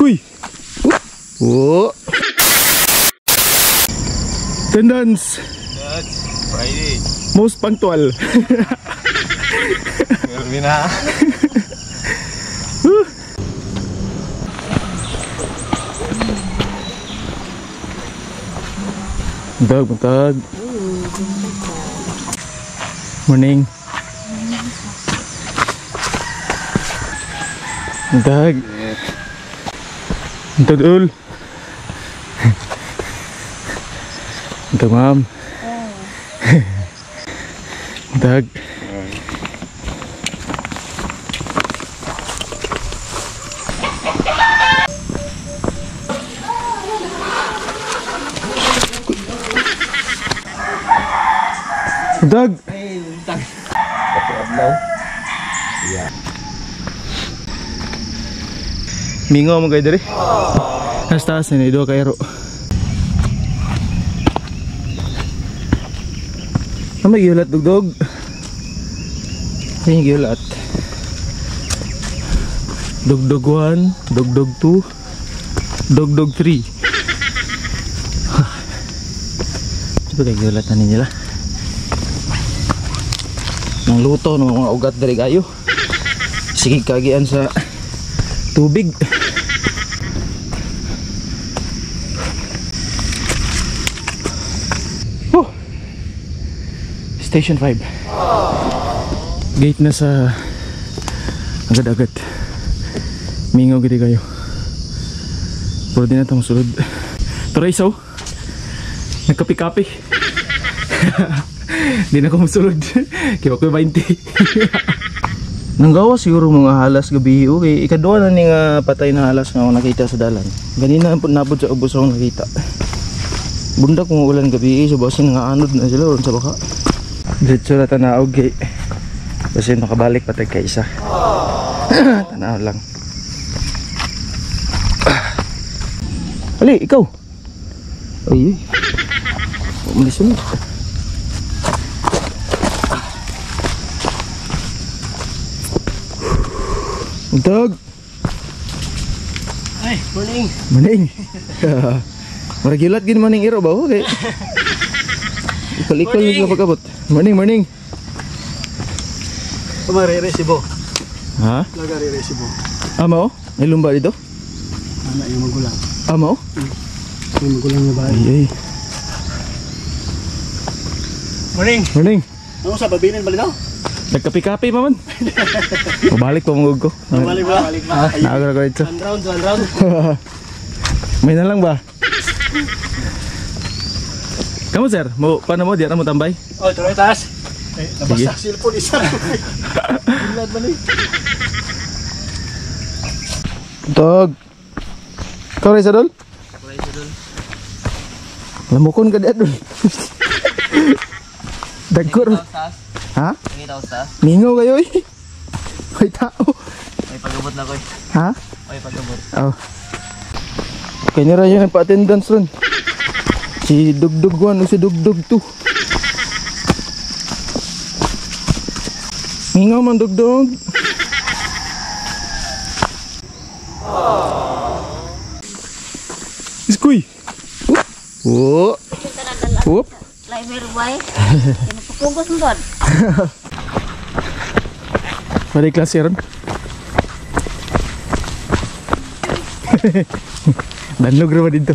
Iskoy. Oh. Attendance. That's Friday. Most punctual. Melvina. Buntag, buntag. Morning. Buntag. Buntag ul. Buntag ma'am. Buntag. Buntag. Mingaw mo kayo diri. Nasa taas na ito kayo. Ano may gihulat dugdog? May gihulat. Dugdog 1, dugdog 2, dugdog 3. Ito kayo gihulat na nila. Nang luto ng mga ugat diri kayo. Sige kagian sa tubig. Oh. Station 5. Gate na sa agad-agad. Mingaw gid kayo. Pero di na ito masulod. Tara isaw. Nagkapi-kapi. Di na ko masulod. Kaya ko 20. Nanggawa siguro mga halas gabi. Okay, ikaduha na ni nga patay na halas nga akong nakita sa dalan. Ganina nabod sa ubos akong nakita. Bundak kung ulan gabi, so basin nga anod na sila sa baka. Diretso na tanaw kay basin makabalik patay kay isa. Tanaw lang. Ali, ikaw. Ay. Umalis na. Dog. Ay, morning. Morning. Maragilat gin morning iro ba? Okay. Ikol-ikol nga pagabot. Morning, morning. Kumareresibo. Ha? Nagareresibo. Ah, mao? May lumba dito? Ana yung magulang. Ah, mao? Yung magulang nga bahay. Ay, ay. Morning. Morning. Ano sa babinin bali daw? Nagkapi-kapi pa man. Pabalik pa mong ko. Pabalik ba? Naagra ko dito. One round, one round. May na lang ba? Kamu sir, mo paano mo di ra mo tambay? Oh, tuloy taas. Eh, nabasa cellphone isa. Bilad man eh. Dog. Kau Reza dol? Lamukon ka dol. Dagko. Ha? Mingaw kayo eh. May tao. May pagabot na ko eh. Ha? May pagabot. Oh. Kaya nira yun ang pa-attendance ron. Si Dugdug 1 o si Dugdug 2. Mingaw man Dugdug. Iskoy. Oh. Whoop. Pagkugos mo doon. Mali klase ron. Danlog ra ba dito?